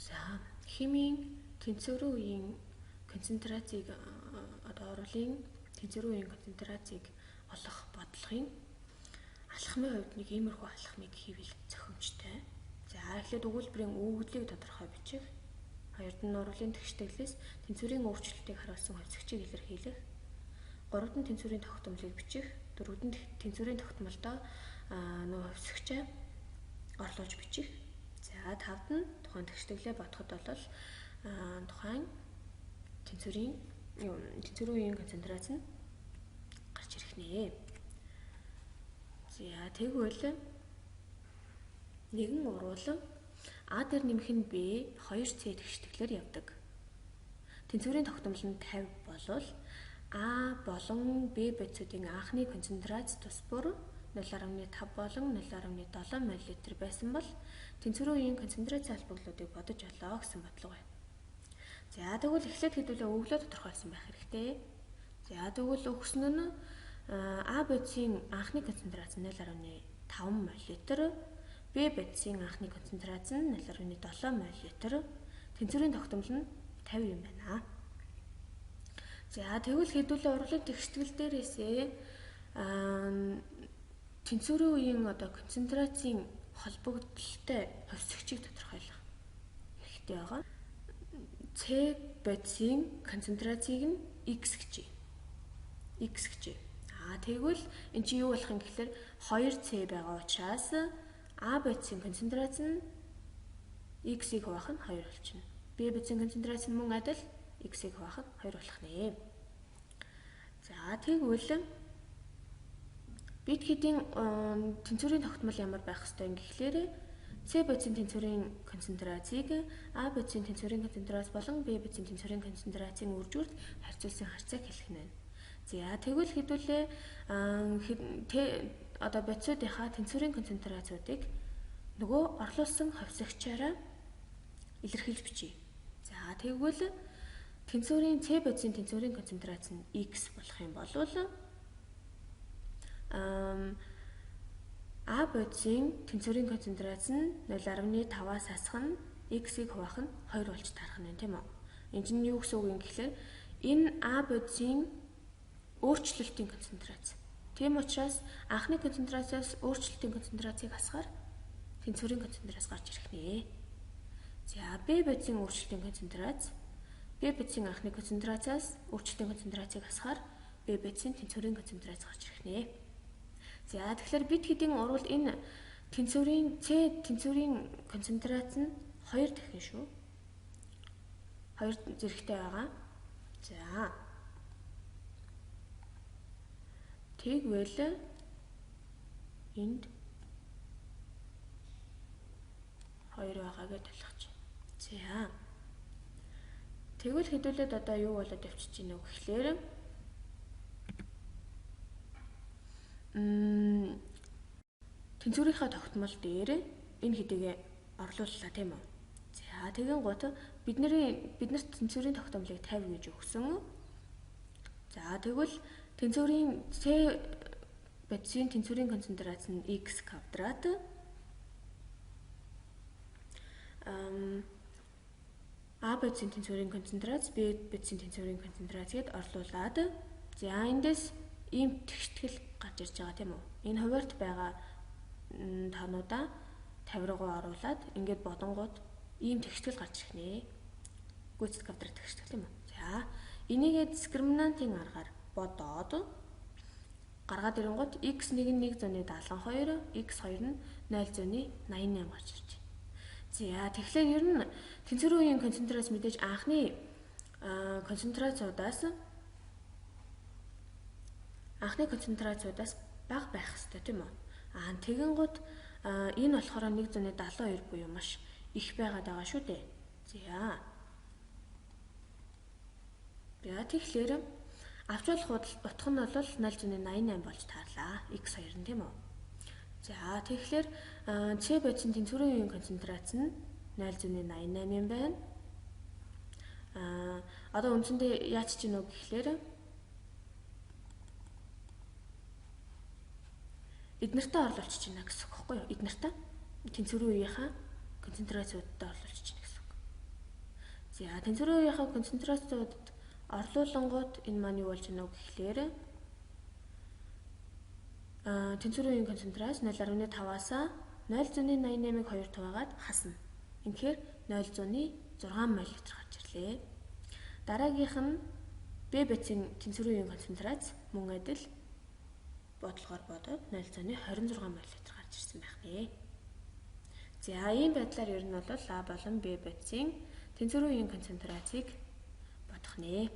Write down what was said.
За, химийн тэнцвэрийн үеийн концентрацийг одоо оруулын тэнцвэрийн үеийн концентрацийг олох бодлогын алхмын хувьд нэг иймэрхүү алхмыг хийвэл зохимжтой. За, эхлээд өгүүлбэрийн өгөгдлийг тодорхой бичих. Хоёрд нь уруулын тэгштгэлээс тэнцвэрийн өөрчлөлтийг харуулсан хувьсагчийг илэрхийлэх. Гуравд нь тэнцвэрийн тогтмолыг бичих. Дөрөвд нь тэнцвэрийн тогтмолдоо нөгөө хувьсагчаа орлуулж бичих. За, тавд нь тухайн тэгштгэлээ бодоход бол тухайн тэнцвэрийн үеийн концентрац нь гарч ирэх нэ. За, тэгвэл нэгэн уруулан А дээр нэмэх нь Б 2С тэгштгэлээр явдаг. Тэнцвэрийн тогтмол нь 50 болвол А болон Б бодисуудын анхны концентрац тус бүр 0.5 болон 0.7 мл байсан бол тэнцвэрийн үеийн концентрац холбогдлуудыг бодож олоо гэсэн бодлого байна. За, тэгвэл эхлээд хэдүүлээ өглөө тодорхойлсон байх хэрэгтэй. За, тэгвэл өгсөн нь А бодисын анхны концентрац нь 0.5 мл, Б бодисын анхны концентрац нь 0.7 мл, тэнцвэрийн тогтмол нь 50 юм байна. За, тэгвэл хэдүүлээ урлын тэгштгэл дээрээсээ тэнцвэрийн үеийн одоо концентрацийн холбогдлолтой хувьсагчийг тодорхойлох хэрэгтэй байгаа. С бодисын концентрацийг нь X гэж. X гэж. Аа, тэгвэл эн чинь юу болох юм гэхлээр 2C байгаа учраас А бодисын концентрац нь X-ийг хуваах нь 2 болчихно. Б бодисын концентрац нь мөн адил X-ийг хуваах нь 2 болох нэ. За, тэгвэл бид хэдийн тэнцвэрийн тогтмол ямар байх ёстой юм гэхлээр С бодисын тэнцвэрийн концентрацийг А бодисын тэнцвэрийн концентрац болон Б бодисын тэнцвэрийн концентрацийн үр дүрд харьцуулсан харьцааг хэлэх нь байна. За, тэгвэл хэдүүлээ одоо бодисуудынхаа тэнцвэрийн концентрацуудыг нөгөө орлуулсан хувьсагчаараа илэрхийлж бичье. За, тэгвэл тэнцвэрийн С бодисын тэнцвэрийн концентрац нь X болох юм бол А бодисын тэнцвэрийн концентрац нь 0.5-аас хасах нь X-ийг хуваах нь 2 болж таарах нь тийм үү? Энэ чинь юу гэсэн үг юм гэхлээр энэ А бодисын өөрчлөлтийн концентрац. Тийм учраас анхны концентрациас өөрчлөлтийн концентрацийг хасахаар тэнцвэрийн концентрац гарч ирэх нэ. За, Б бодисын өөрчлөлтийн концентрац Б бодисын анхны концентрациас өөрчлөлтийн концентрацийг хасахаар Б бодисын тэнцвэрийн концентрац гарч ирэх нэ. За, тэгэхээр бид хэдийн урвал энэ тэнцвэрийн С тэнцвэрийн концентрац нь 2 дахин шүү. 2 зэрэгтэй байгаа. За. Тэгвэл энд 2 байгаа гэж ойлгож. За. Тэгвэл хэдүүлээд одоо юу болоод явчих чинь вэ гэхлээр тэнцвэрийнхээ тогтмол дээр энэ хэдийгээ орлууллаа тийм үү? За, тэгэн гут биднэрт тэнцвэрийн тогтмолыг 50 гэж өгсөн. За, тэгвэл тэнцвэрийн С бодисын тэнцвэрийн концентрац нь X квадрат А бодисын тэнцвэрийн концентрац, Б бодисын тэнцвэрийн концентрац гэд орлуулад за эндээс ийм тэгштгэл гарч ирж байгаа тийм үү? Энэ хуваарьт байгаа тоонуудаа 50 руугаа оруулаад ингээд бодонгууд ийм тэгштгэл гарч ирэх нэ. Гүйцэд квадрат тэгштгэл юм уу? За, энийгээ дискриминантын аргаар бодоод гаргаад ирэнгүүт x1 нь 1.72, x2 нь 0.88 гарч ирж байна. За, тэгэхээр ер нь тэнцвэрийн үеийн концентрац мэдээж анхны концентрацуудаас бага байх хэрэгтэй тийм үү? Аа, тэгэнгүүт энэ болохоор 1.72 буюу маш их байгаад байгаа шүү дээ. За. За, тэгэхээр авч болох утга нь бол 0.88 болж таарлаа. X2 нь тийм үү? За, тэгэхээр С бодисын тэнцвэрийн үеийн концентрац нь 0.88 юм байна. Аа, одоо үндсэндээ яаж чинь үү гэхлээр эднэртээ орлуулчих чинь гэсэн үг байхгүй юу? Эднэртээ тэнцвэрийн үеийнхаа концентрацуудтай орлуулчих чинь гэсэн үг. За, тэнцвэрийн үеийнхээ концентрацуудад орлуулангууд энэ маань юу болж байна вэ гэхлээр тэнцвэрийн үеийн концентрац 0.5-аас 0.88-ыг 2 хуваагаад хасна. Үнэхээр 0.6 мол литр гарч ирлээ. Дараагийнх нь Б бодисын тэнцвэрийн үеийн концентрац мөн адил бодлогоор бодоод 0.26 мол литр гарч ирсэн байх нэ. За, ийм байдлаар ер нь бол А болон Б бодисын тэнцвэрийн үеийн концентрацийг бодох нэ.